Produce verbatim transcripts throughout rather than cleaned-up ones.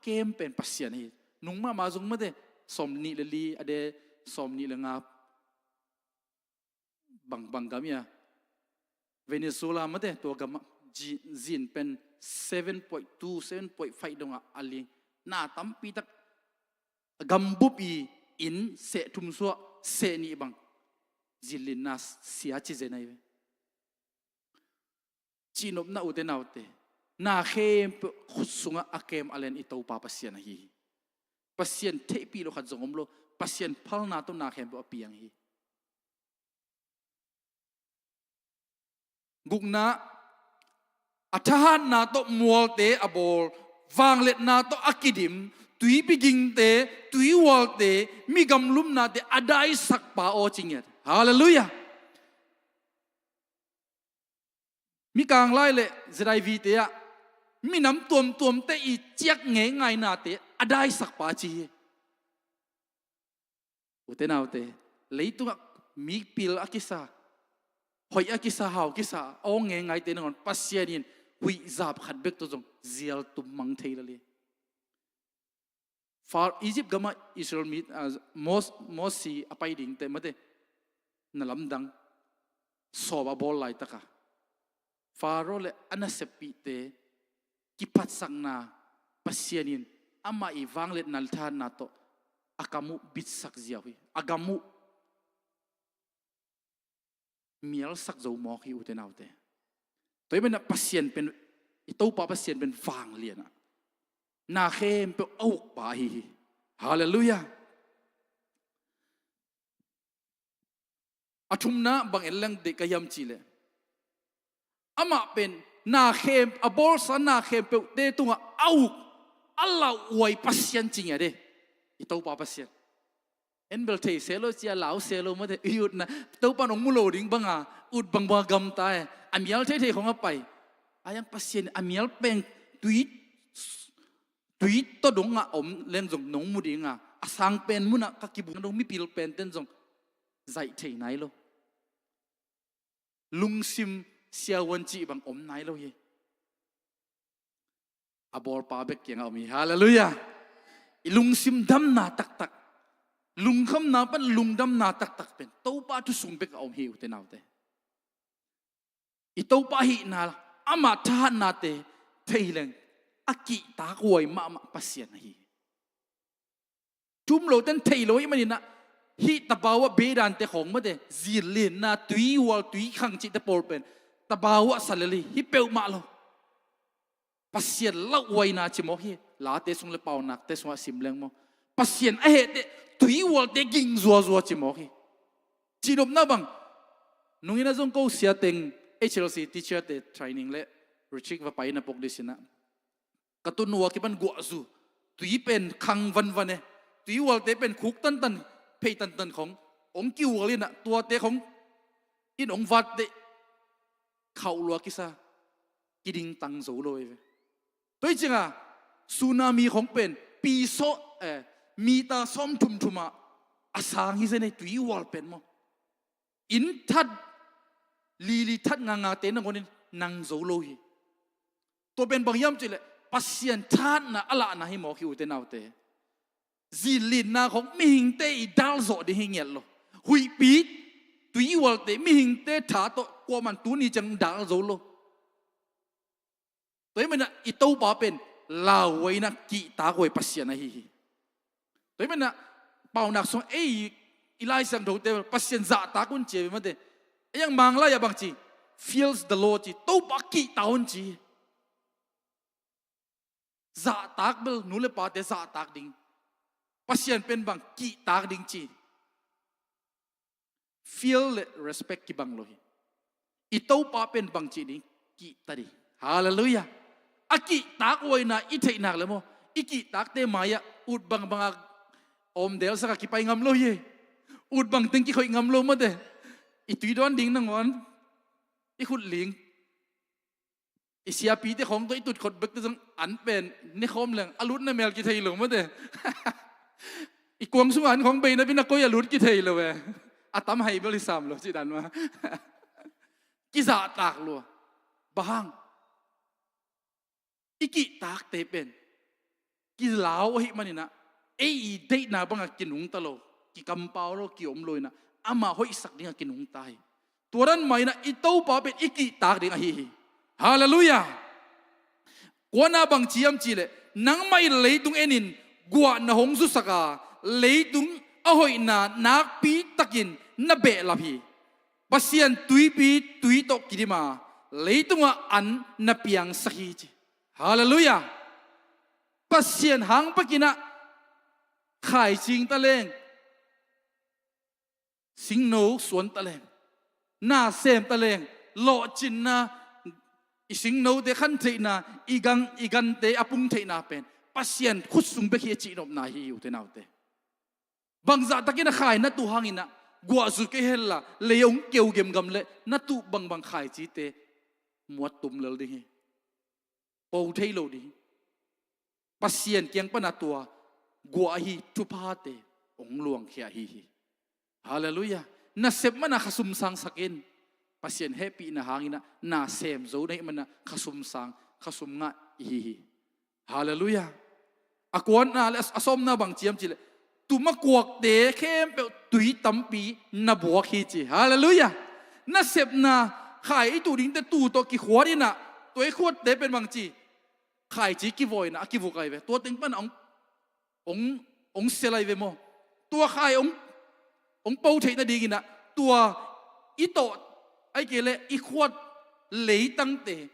kem pen Pasian hi. Nung mahmah zong mate, sawm nih le li a de, sawm nih le nga, bang, bang gam ia, Venezuela mate, tua gam ah zi-, zin pen seven point two, seven point five dongah a ling. Na tampi tak a gambup i inn seh thum suah, seh nih bang zinlinna sia ci zen ahi ve. Cihnopna ute naute, na khempeuh khut sungah a kem a len i Topa Pasian ahi hi. Pasian theihpih lo khat zong om lo. Pasian phalna tawh na khempeuh a piang hi. Gukna, a thahatna tawh mualte a bawl, vangliatna tawh a kidim, tuipi gingte, tuihualte, mi gamlumnate a daisakpa aw ci ngiat. Halleluiah. Mikang lai le Z I V te ah minam tuamtuamte i ciak ngeingainate a daisakpa ci hi. Ute naute, leitungah mipil a kisa, hoih a kisa, hau kisa, awng ngeingaite nangawn Pasian in huih zap khat bek tawh zong zial tum mang thei lel hi. Far-, Egypt gamah Israel mi, ah, Mos-, Mosi a pai dingte mate, na lamdang sawm a bawl laitakah Faro le a naseppihte kiphatsakna Pasian in amah i vangliatna le thahatna tawh a kam uh bitsak ziau hi. A gam uh mialsak zo mawk hi ute naute. Tua hi manin ah Pasian pen, i Topa Pasian pen vanglian ah, na khempeuh a ukpa ahi hi. Halleluiah. A thumna bang en leng deih ka hiam cihleh, amah pen na khem, a bawlsa na khempeuhte tungah a uk, a lauhuai Pasian ci ngiat e. I Topa Pasian en bel thei se lo cia, lau se lo mate, i utna Topa in hong mu lo ding banga ut bangbang a gamta e. A mial theithei khong a pai a, yang Pasian a mial peng tui, tui tawh dongah om leng zong nong mu dinga, a sang pen munah ka kibuk dong mipil penten zong zaih thei nai lo. Lungsim siavuan cih bang om nai lo hi. A bawlpa bek kiangah om hi. Halleluiah. I lungsim damna taktak, lungkhamna pan lungdamna taktak pen Topa thu sung bekah om hi ute naute. I Topa ahihna, amah thahatnate thei leng a kihtakhuai mahmah Pasian ahi hi. Thu um loten thei lo ahih manin ah, hih tabau ah bedante khawng mate, zinlinna, tuihual, tuikhang cihte pawl pen tabau ah sa lel hi, hi peuhmah lo. Pasian lauhuaina ci mawk hi. Late sung le Paunakte sungah sim leng maw, Pasian a hehteh tuihualte ging zuazua ci mawk hi. Cihnopna bang, nungin ah zong ko siateng H L C teacherte training le retreat va pai na pok di sinah, ka tunu a kipan guahzu, tui pen khang vanvan e, tuihualte pen khuk tantan, phei tantan khong hong kihual inah, tuate khong in hong vatteh khauh lua kisa, kidingtang zo lo ei ve. Tua hi cianga tsunami khong pen pi sawh, eh, mita sawm thumthum ah a sang hi zen ei, tuihual pen maw. Inn that, lili that ngangate nangawnin nang zo lo hi. Tua pen bang hiam cihleh, Pasian thahatna a lahna hi mawk hi ute naute. Zinlinna khong mihingte i dalzawh ding hi ngiat lo. Huihpi, tuihualte, mihingte tha tawh kuaman tuni ciang dal zo lo. Tua hi manin ah i Topa pen lauhuaina, kihtakhuai Pasian ahi hi. Tua hi manin ah Paunak sung ei i Lai Siangthote Pasian zahtak un ci a ve mate. Ei ang Manglai ah bang ci, fears the Lord ci, Topa kihta un ci. Zahtak bel nu le pate zahtak ding, Pasian pen bang kihtak ding ci. Fear le respect kibang lo hi. I Topa pen bang cih ding, kihta ding. Halleluiah. A kihtakhuaina i theih nak le maw, i kihtakte mai-ah ut bangbang a om delsak a kipai ngam lo hi. Ut bangteng kikhoih ngam lo mate. I tui dawn ding nangawn i khut ling, i siapite khawng tawh i tutkhot bekte zong an pen ne khawm leng a lutna mel kithei lo mate. I kuang sungah an khawng bei napin a koi a lut kithei lo e. A tam hai bel i sam lo cih dan mah. Kizahtak lua. Bang hang? I kihtakte pen kilau ahih maninah ei i deihna bangah kinungta lo, kikampau lo, kiom lo inah amah hoihsak dingah kinungta hi. Tua dan mah inah i Topa pen i kihtak ding ahi hi. Halleluiah. Kuana bang ciam cihleh, nangmah in leitung enin guah na hong zusak a, leitung a hoihna nakpi takin na behlap hi. Pasian tuipi tui tawh kidim a, leitungah an na piangsak hi ci. Halleluiah. Pasian hang pakinah khaicing taleng, singno suan taleng, na sem taleng, lawhcinna, i singnote khan theihna, i gang, i gante a pung theihna pen Pasian khut sung bek hi a cihnopna hi, ute naute. Bangzah takin a khai na tuh hanginah guahzu kei hella lei hong keu gemgam leh na tuh bangbang khaicite muat tum lel ding hi. Po thei lo ding hi. Pasian kiang pana tua guah ahi thuphate hong luangkhia ahi hi. Halleluiah. Nasep mana khasum sangsakin, Pasian hehpihna hanginah na sem zo na hih mana khasum sang, khasum ngah ihi hi. Halleluiah. A kuana le a sawmna bang ciam cihleh, tuma kuakte khempeuh tui tampi na buak hi ci. Halleluiah. Nasepna khai i tuh dingte tu tawh kikhuat inah, tua i khuatte pen bang ci, khaici kivawi inah a kivuk ahi ve. Tua teng pana hong, hong, hong sel ahi ve maw. Tua khai hong, hong po theih nadinginah tua i tawh, ahi kei leh i khuat leitangte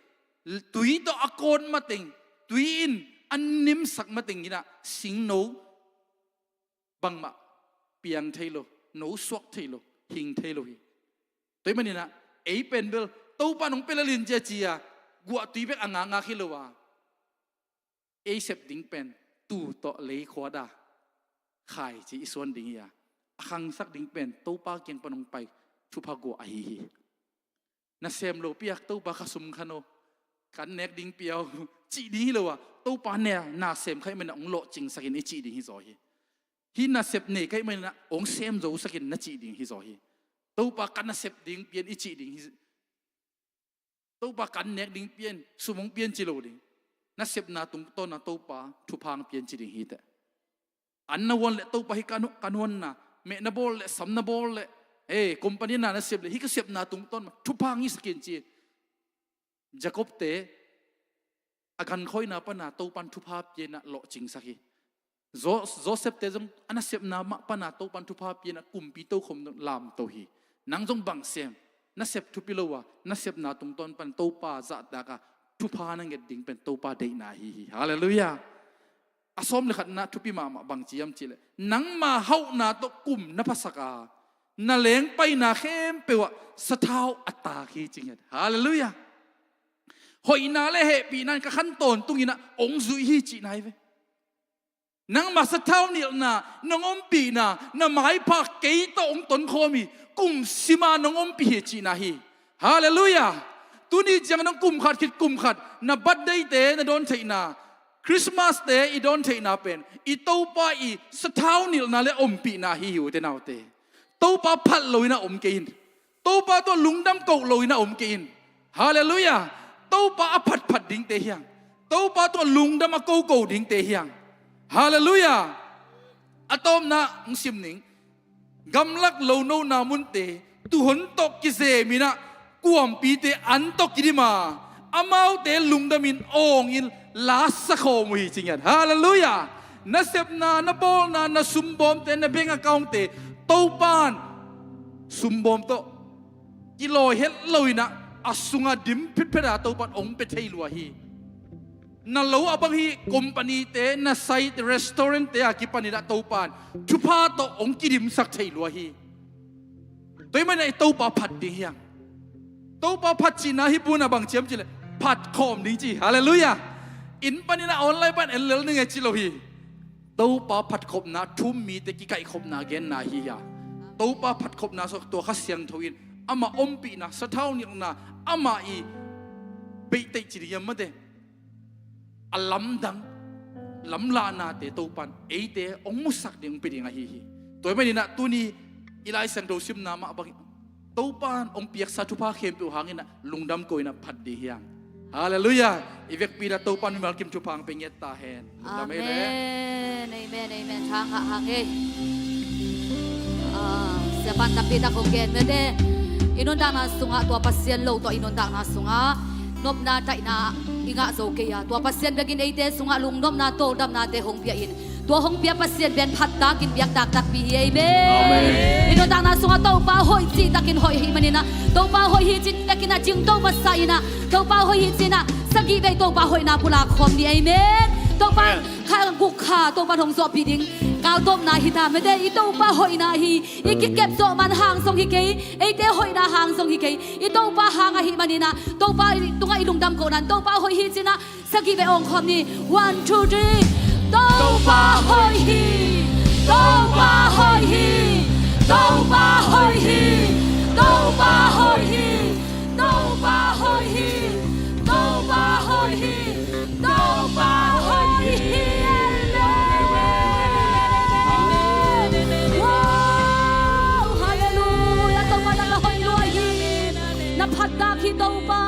tui tawh a kawt mateng, tui in a nimsak matenginah singno bangmah piang thei lo, no suak thei lo, hing thei lo hi. Tua hih maninah ei pen bel Topa nong pia lel in cia ci-a guahtui bek a ngakngak hi lo a, ei sep ding pen tu tawh lei khuat a khaici i suan ding hi a, a khangsak ding pen Topa kiang pan hong pai thupha guah ahi hi. Nasem lo piak Topa khasum khan aw, kan nek ding pia aw cih ding hi lo a, Topa ne a nasem kha hih maninah hong lawhcingsakin i cih ding hi zaw hi. Hih nasep nei ka hih maninah hong sem zosakin na cih ding hi zaw hi. Topa ka nasep ding pian i cih ding hi. Topa kan nek ding pian, sum hong pian ci lo ding. Nasepna tungtawna Topa thupha hong pian ci ding hi teh. An na huan leh Topa hih ka nu-, ka nuanna, meh na bawl leh, sam na bawl leh, hei, company na na sep leh, hih ka sepna tungtawn mah thupha hong hisakin ci. Jacob-te a gankhawina pana Topan thupha pianah lawhcingsak hi. Jo-, Joseph-te zong a nasepna mah pana Topan thupha pianah kumpi tokhom lamto hi. Nang zong bang sem, nasep thupi lo a, nasepna tungtawn pan Topa zahtak a thupha na nget ding pen Topa deihna ahi hi. Halleluiah. A sawm le khatna thupi mahmah bang ciam cihleh, nangma hauhna tawh kum na phasak a, na lengpaina khempeuh ah sathau a tak hi ci ngiat. Halleluiah. Hoihna le hehpihna in ka khan tawntunginah hong zuih hi cihna hi ve. Nangma sathau nilhna, nong ompihna, na maipha kei tawh hong tonkhawm hi, kum sima nong ompih hi cihna hi. Halleluiah. Tuni ciang nong kum khat khit kum khat na birthday-te na dawn theihna, Christmas-te i dawn theihna pen i Topa i sathau nilhna le ompihna hi hi, ute naute. Topa phat loinah om kei in. Topa tawh lungdam koh loinah om kei in. Halleluiah. Topa a phatphat dingte hiang. Topa tawh lungdam a koko dingte hiang. Halleluiah. A tawpna hong sim ning. Gamlak lonona munte tuhon tawh kizeminah kuampite an tawh kidim a, amaute lungdamin awngin lasa khawm uh hi ci ngiat. Halleluiah. Na sepna, na bawlna, na sumbawmte, na bank account-te Topan sumbawm tawh kilawi het loinah a sungah dim phitphet a Topan hong pia thei lua hi. Na lo a bang hi company-te, na site restaurant-te a kipaninah Topan thupha tawh hong kidimsak thei lua hi. Tua hih maninah i Topa phat ding hiang. Topa phat cihna hih puna bang ciam cihleh phat khawm ding ci. Halleluiah. Inn paninah online pan en lel ning e ci lo hi. Topa phatkhopna, thu-um mite kikaihkhopna genna hi a. Topa phatkhopna sawk tua Kha Siangtho in amah ompihna, sathau nilhna, amah i beihtaih ci ding hiam mate, a lamdang lamlahnate Topan eite hong musak ding, hong pia ding ahi hi. Tua hih maninah tuni i Lai Siangtho simna mah bangin Topan hong piaksa thupha khempeuh hanginah lungdam ko-inah phat ding hiang. Halleluiah. I vekpi-in ah Topa'n mimal kim thupha hong pia ngiat ta hen. Lungdam ei le. Amen. Amen. Amen. Thang hah hang ei. Ah, siapa'n tampi tak hong gen mete. I nuntakna sungah tua Pasian lo tawh i nuntakna sungah nopna taihna i ngah zo kei a, tua Pasian bekin eite sungah lungnopna tawldamnate hong pia in, tua hong pia Pasian pen phat takin biak taktakpi hi. Amen. I nuntakna sungah Topa hoih cih takin hoih ahih manin ah, Topa hoih hi cih takin ah cingto masa in ah, Topa hoih hi cih in ah sagih vei Topa hoihna pulak khawm ni. Amen. Topa kha guk kha Topa hong zawhpih ding kaltawpna hi ta mete. I Topa hoihna hi. I kikep zawh man hang zong hi kei, eite hoihna hang zong hi kei. I Topa hang ahih manin ah Topa tungah i lungdam kohna in Topa hoih hi cih in ah sagih vei awng khawm ni. One, two, three. Topa hoih hi. Topa hoih hi. Topa hoih hi. Topa hoih hi. Topa hoih hi. Topa hoih hi. Topa hoih hi. Amen. Wow, halleluiah. Topa na ka hoih lua hi. Na phattak hi Topa.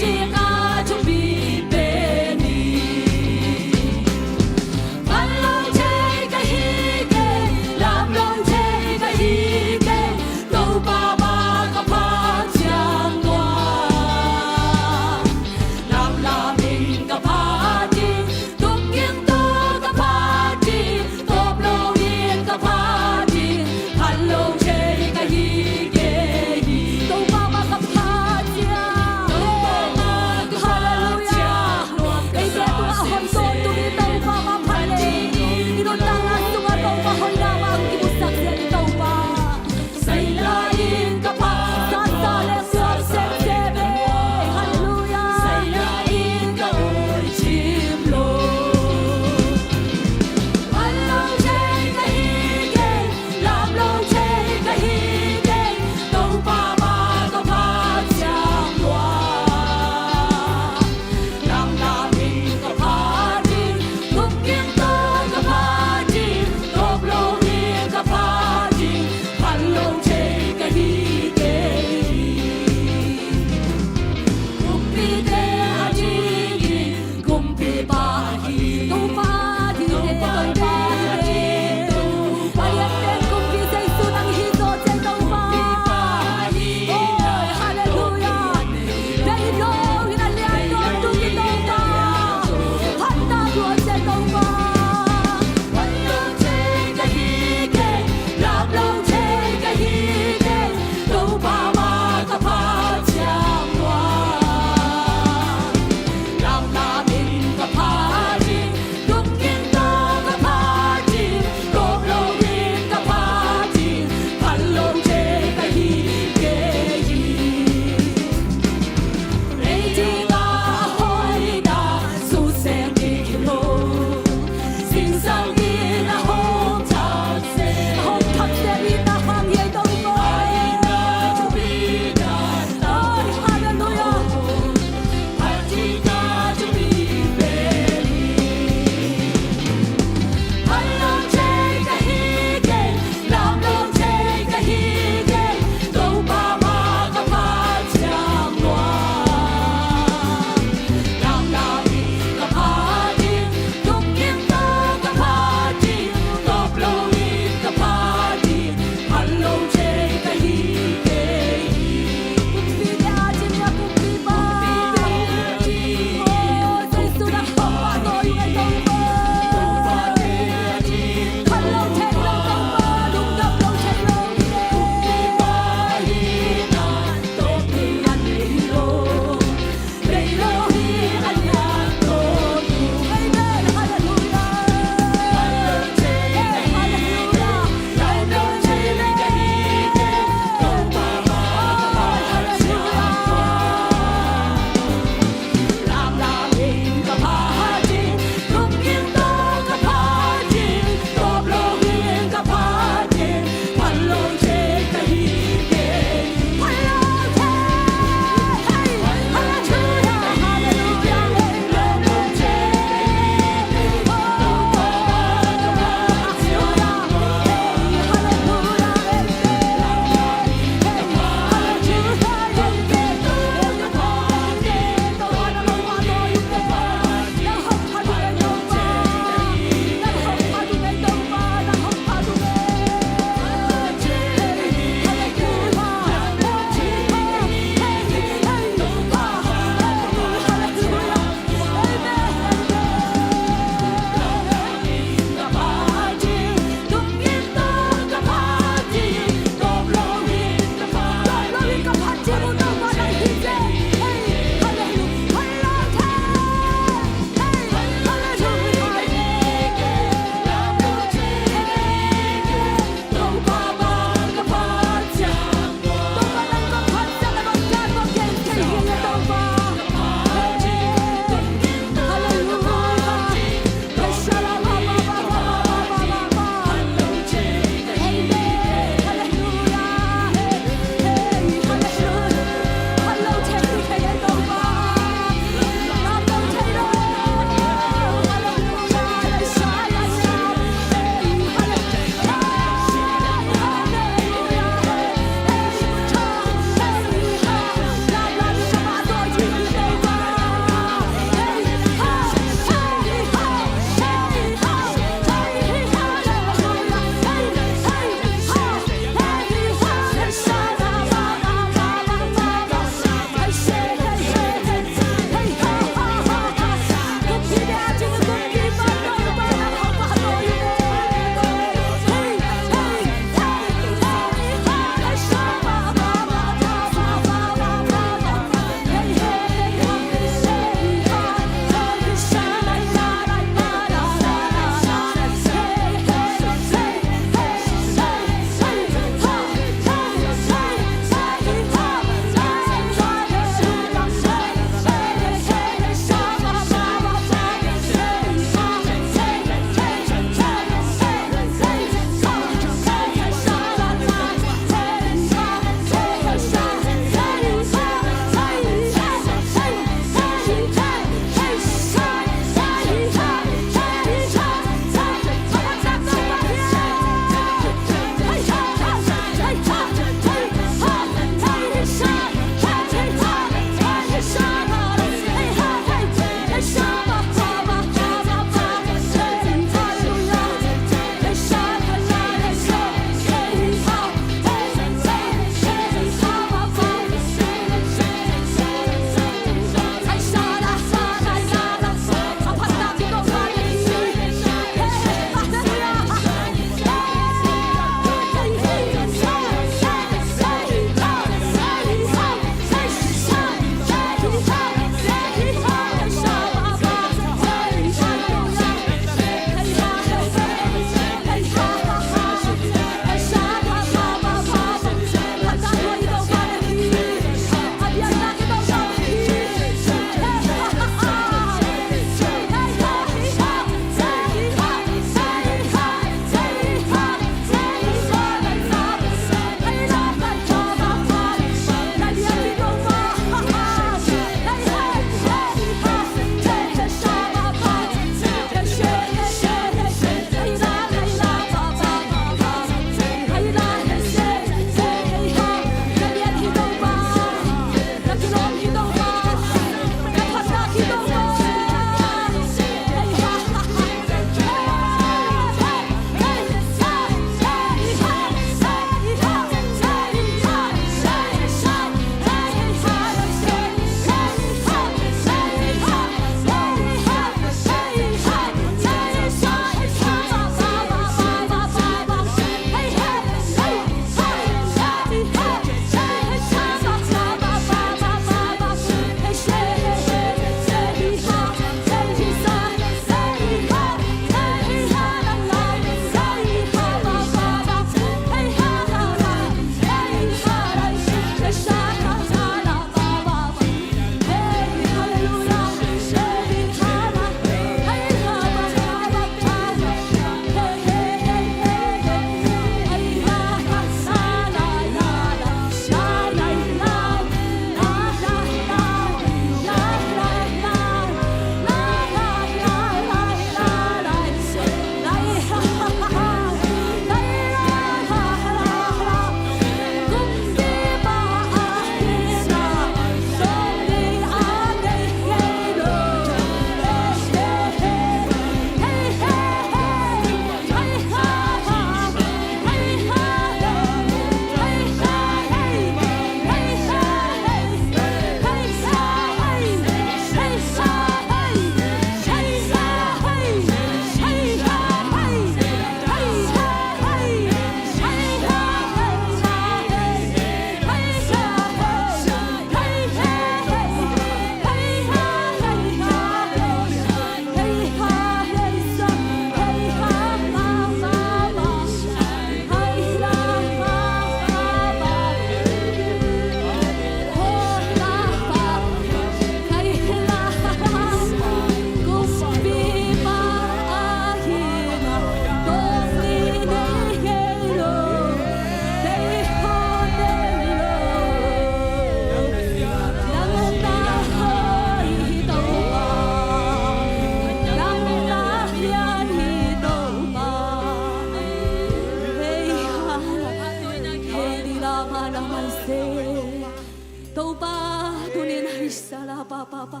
Papa,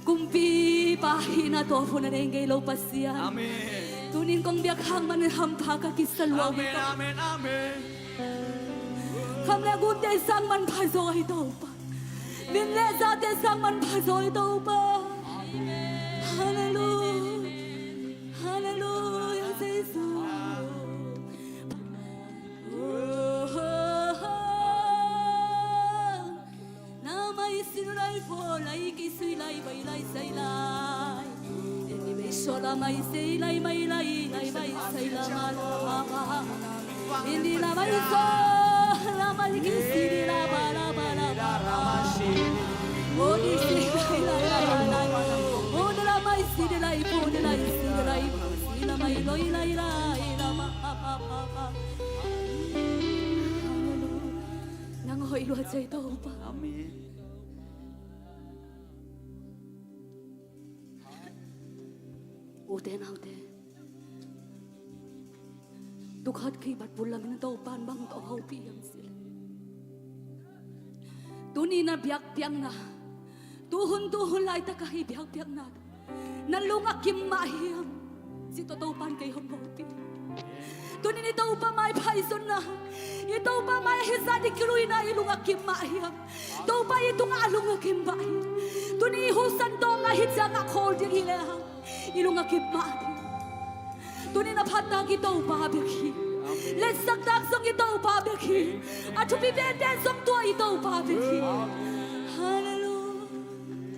kumpipa hihna tawh hun a nei ngei lo Pasian. Amen. Tunin kong biak hang man hampha ka kisa lua. Amen, amen, amen. Kham le gumte sang manpha zaw hi Topa. Min le zate sang manpha zaw hi Topa. Halleluia. Halleluia, Jesu. Lamai sin lai fo lai kisui lai bai lai sai lai. Ini bai so lamai sei lai mai lai lai bai sai lama lama. Ini lamai so lamai kisi di lama lama lama. Oni si lai lai lai lai. Oni lamai si di lai fo di lai si di lai si lamai loi lai lai lama. Nang hoih lua cei Topa. Amen. Ute naute, tukhat khi bat pul lamin Topan bang tawh hopih hiam cih leh, tuni na biakpiakna, tuhun tuhun laitak ahi biakpiakna, na lung a kim mah hiam? Cih tawh Topan kei hong hopih. Tunin i Topa mai phaizonna, i Topa mai a hizat i kiluina i lung a kim mah hiam? Topa i tungah a lung a kim mah hiam? Tuni i husan tawng a hi ciangah khawl ding hi lehang i lung a kim mah ding. Tunin a phattak i Topa bek hi. Letsaktak zong i Topa bek hi. A thupi penpen zong tua i Topa bek hi.